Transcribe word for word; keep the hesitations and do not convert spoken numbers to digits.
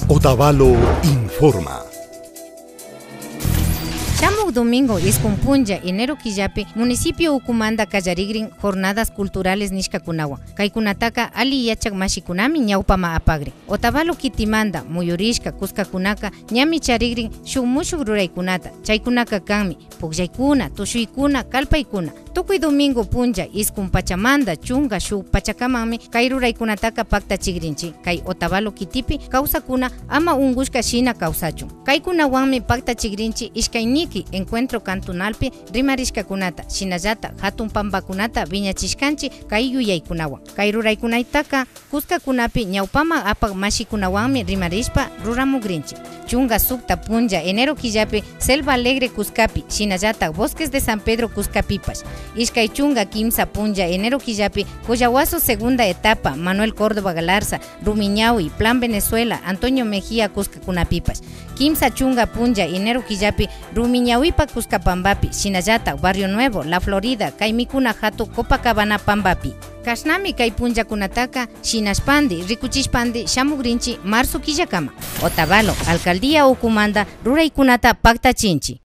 Otavalo informa. Shamuk domingo iskun punlla enero killapi municipio ukumanta kallarigrin jornadas culturales nishkakunawan. Kaykunataka ali yachak mashikunami ñawpaman apagrin. Otavalo kitimanta muyurishka kuskakunaka ñami charigrin shuk mushuk ruraykunata. Chaykunaka kanmi pukllaykuna, tushuykuna, kallpaykuna. Tukuy domingo punlla iskun pachamanta chunka shuk pachakamanmi kay ruraykunataka paktachigrinchik. Kay Otavalo kitipi kawsakkuna ama unkushka shina kawsachun. Kaykunawanmi paktachigrinchik ishkay ñiki encuentro cantonalpi rimarishkakunata, shinallata hatun pampakunata wiñachishkanchik kay yuyaykunawan. Kay ruraykunataka kuskakunapi ñawpaman apak mashikunawanmi rimarishpa ruramugrinchik. Chunka sukta punlla enero killapi Selva Alegre kuskapi, shinallata Bosques de San Pedro kuskapipash. Ishkay chunka kimsa punlla enero killapi Collahuaso segunda etapa Manuel Córdoba Galarza, Rumiñahui, Plan Venezuela, Antonio Mejía kuskakunapipash. Kimsa chunka punlla enero killapi Rumiñahuipa kuska pampapi, shinallata Barrio Nuevo, La Florida, kay mikuna hatun Copacabana pampapi. Kashnami kay punllakunataka shinashpandi, rikuchishpandi shamugrinchik marzo killakama. Otavalo alcaldía ukumanta ruraykunata paktachinchik.